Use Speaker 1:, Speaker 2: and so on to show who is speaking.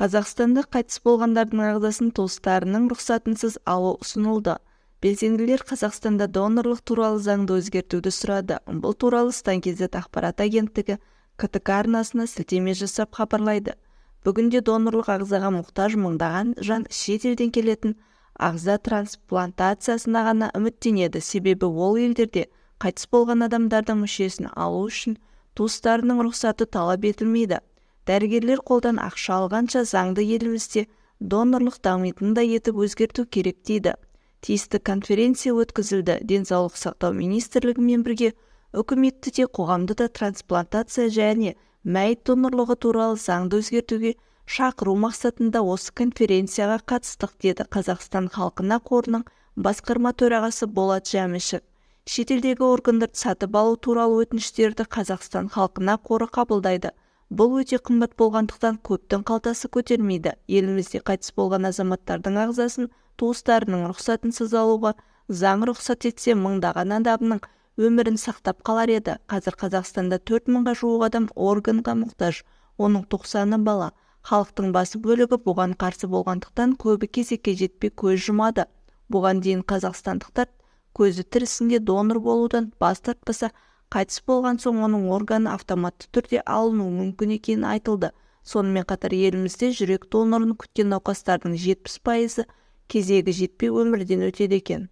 Speaker 1: Қазақстанда қайтыс болғандардың ағзасын туыстарының рұқсатынсыз алу ұсынылды. Белсенділер Қазақстанда донорлық туралы заңды өзгертуді сұрады. Бұл туралы Стан kz ақпарат агенттігі КТК арнасына сілтеме жасап хабарлайды. Бүгінде донорлық ағзаға мұқтаж мыңдаған жан шет елден келетін ағза трансплантациясына ғана үміттенеді. Себебі ол елдерде қайтыс болған адамдардың мүшесін алу үшін туыстарының рұқсаты талап етілмейді. Дәрігерлер қолдан ақша алғанша, заңды елімізде донорлық дамитындай етіп өзгерту керек дейді. Тиісті конференция өткізілді. Денсаулық сақтау министрлігімен бірге үкіметті де, қоғамды да трансплантация және мәйіт донорлығы туралы заңды өзгертуге шақыру мақсатында осы конференцияға қатыстық, деді Қазақстан халқына қорының басқарма төрағасы Болат Жәмішев. Шетелдегі органдарды сатып алу туралы өтініштерді Қазақстан халқына қоры қабылдайды. Бұл өте қымбат болғандықтан, көптің қалтасы көтермейді. Елімізде қайтыс болған азаматтардың ағзасын туыстарының рұқсатынсыз алуға заң рұқсат етсе, мыңдаған адамның өмірін сақтап қалар еді. Қазір Қазақстанда 4000-ға жуық адам органға мұқтаж, оның 90-ы бала. Халықтың басым бөлігі бұған қарсы болғандықтан, көбі кезекке жетпей көз жұмады. Бұған дейін қазақстандықтар көзі тірісінде донор болудан бас тартпаса, қайтыс болған соң оның органы автоматты түрде алынуы мүмкін екені айтылды. Сонымен қатар елімізде жүрек донорын күткен науқастардың 70%-ы кезегі жетпей өмірден өтеді екен.